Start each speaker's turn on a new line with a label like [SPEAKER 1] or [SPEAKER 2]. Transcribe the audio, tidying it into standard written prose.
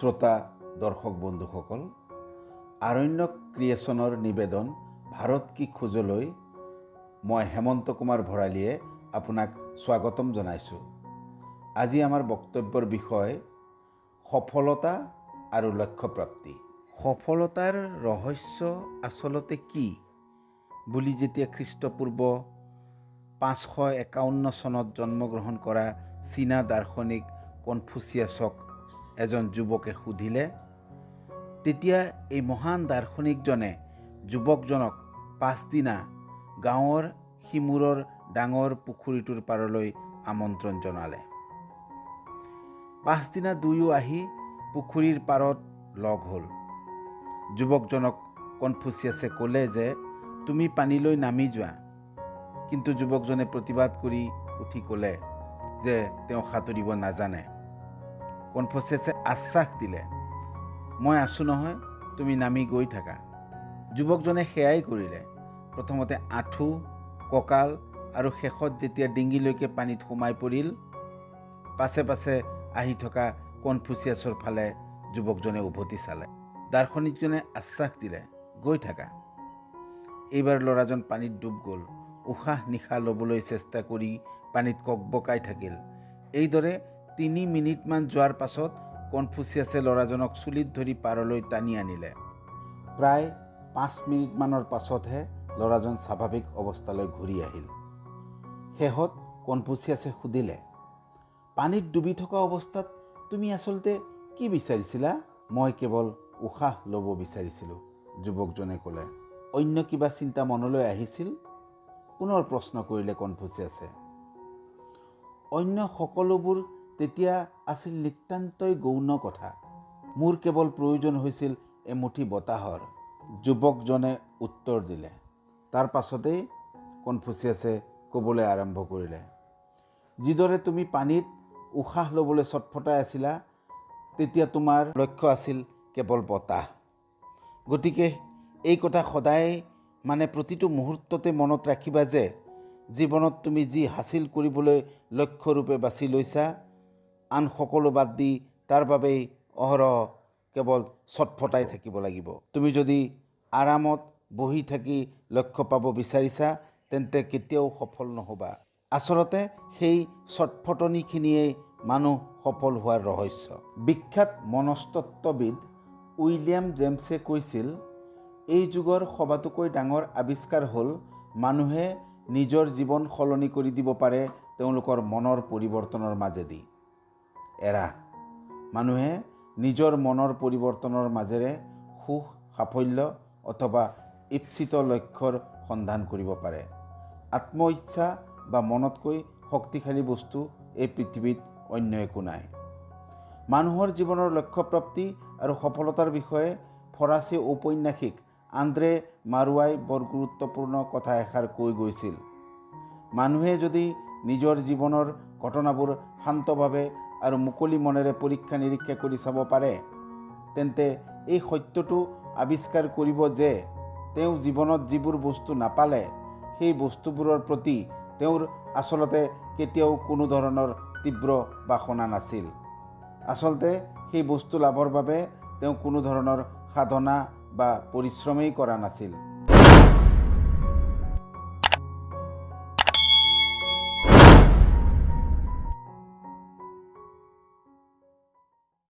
[SPEAKER 1] শ্ৰোতা দৰ্শক বন্ধুসকল, আৰণ্যক ক্ৰিয়েশ্যনৰ নিবেদন ভাৰত কি খোজলৈ মই হেমন্ত কুমাৰ ভৰালীয়ে আপোনাক স্বাগতম জনাইছোঁ। আজি আমাৰ বক্তব্যৰ বিষয় সফলতা আৰু লক্ষ্যপ্ৰাপ্তি। সফলতাৰ ৰহস্য আচলতে কি বুলি যেতিয়া খ্ৰীষ্টপূৰ্ব 551 চনত জন্মগ্ৰহণ কৰা চীনা দাৰ্শনিক কনফুচিয়াছক এজন যুৱকে সুধিলে, তেতিয়া এই মহান দাৰ্শনিকজনে যুৱকজনক পাছদিনা গাঁৱৰ সিমূৰৰ ডাঙৰ পুখুৰীটোৰ পাৰলৈ আমন্ত্ৰণ জনালে। পাছদিনা দুয়ো আহি পুখুৰীৰ পাৰত লগ হ'ল। যুৱকজনক কনফুচিয়াছে ক'লে যে তুমি পানীলৈ নামি যোৱা। কিন্তু যুৱকজনে প্ৰতিবাদ কৰি উঠি ক'লে যে তেওঁ সাঁতুৰিব নাজানে। কনফুচিয়াছে আশ্বাস দিলে, মই আছোঁ নহয়, তুমি নামি গৈ থাকা। যুৱকজনে সেয়াই কৰিলে। প্ৰথমতে আঁঠু, কঁকাল আৰু শেষত যেতিয়া ডিঙিলৈকে পানীত সোমাই পৰিল, পাছে পাছে আহি থকা কনফুচিয়াছৰ ফালে যুৱকজনে উভতি চালে। দাৰ্শনিকজনে আশ্বাস দিলে, গৈ থাকা। এইবাৰ ল'ৰাজন পানীত ডুব গ'ল। উশাহ নিশাহ ল'বলৈ চেষ্টা কৰি পানীত ককবকাই থাকিল। এইদৰে 3 মিনিটমান যোৱাৰ পাছত কনফুচিয়াছে ল'ৰাজনক চুলিত ধৰি পাৰলৈ টানি আনিলে। প্ৰায় 5 মিনিটমানৰ পাছতহে ল'ৰাজন স্বাভাৱিক অৱস্থালৈ ঘূৰি আহিল। শেষত কনফুচিয়াছে সুধিলে, পানীত ডুবি থকা অৱস্থাত তুমি আচলতে কি বিচাৰিছিলা? মই কেৱল উশাহ ল'ব বিচাৰিছিলোঁ, যুৱকজনে ক'লে। অন্য কিবা চিন্তা মনলৈ আহিছিল? পুনৰ প্ৰশ্ন কৰিলে কনফুচিয়াছে। অন্য সকলোবোৰ তেতিয়া আছিল নিতান্তই গৌণ কথা। মোৰ কেৱল প্ৰয়োজন হৈছিল এমুঠি বতাহৰ, যুৱকজনে উত্তৰ দিলে। তাৰ পাছতেই কনফুচিয়াছে ক'বলৈ আৰম্ভ কৰিলে, যিদৰে তুমি পানীত উশাহ ল'বলৈ ছটফটাই আছিলা, তেতিয়া তোমাৰ লক্ষ্য আছিল কেৱল বতাহ। গতিকে এই কথা সদায় মানে প্ৰতিটো মুহূৰ্ততে মনত ৰাখিবা যে জীৱনত তুমি যি হাচিল কৰিবলৈ লক্ষ্যৰূপে বাছি লৈছা, আন সকলো বাদ দি তাৰ বাবেই অহৰহ কেৱল ছটফটাই থাকিব লাগিব। তুমি যদি আৰামত বহি থাকি লক্ষ্য পাব বিচাৰিছা, তেন্তে কেতিয়াও সফল নহ'বা। আচলতে সেই ছটফটনিখিনিয়েই মানুহ সফল হোৱাৰ ৰহস্য। বিখ্যাত মনস্তত্ত্ববিদ উইলিয়াম জেমছে কৈছিল, এই যুগৰ সবাতোকৈ ডাঙৰ আৱিষ্কাৰ হ'ল মানুহে নিজৰ জীৱন সলনি কৰি দিব পাৰে তেওঁলোকৰ মনৰ পৰিৱৰ্তনৰ মাজেদি। এৰা, মানুহে নিজৰ মনৰ পৰিৱৰ্তনৰ মাজেৰে সুখ, সাফল্য অথবা ইপ্সিত লক্ষ্যৰ সন্ধান কৰিব পাৰে। আত্ম ইচ্ছা বা মনতকৈ শক্তিশালী বস্তু এই পৃথিৱীত অন্য একো নাই। মানুহৰ জীৱনৰ লক্ষ্যপ্ৰাপ্তি আৰু সফলতাৰ বিষয়ে ফৰাচী ঔপন্যাসিক আন্দ্ৰে মাৰুৱাই বৰ গুৰুত্বপূৰ্ণ কথা এষাৰ কৈ গৈছিল। মানুহে যদি নিজৰ জীৱনৰ ঘটনাবোৰ শান্তভাৱে আৰু মুকলি মনেৰে পৰীক্ষা নিৰীক্ষা কৰি চাব পাৰে, তেন্তে এই সত্যটো আৱিষ্কাৰ কৰিব যে তেওঁ জীৱনত যিবোৰ বস্তু নাপালে, সেই বস্তুবোৰৰ প্ৰতি তেওঁৰ আচলতে কেতিয়াও কোনো ধৰণৰ তীব্ৰ বাসনা নাছিল। আচলতে সেই বস্তু লাভৰ বাবে তেওঁ কোনো ধৰণৰ সাধনা বা পৰিশ্ৰমেই কৰা নাছিল।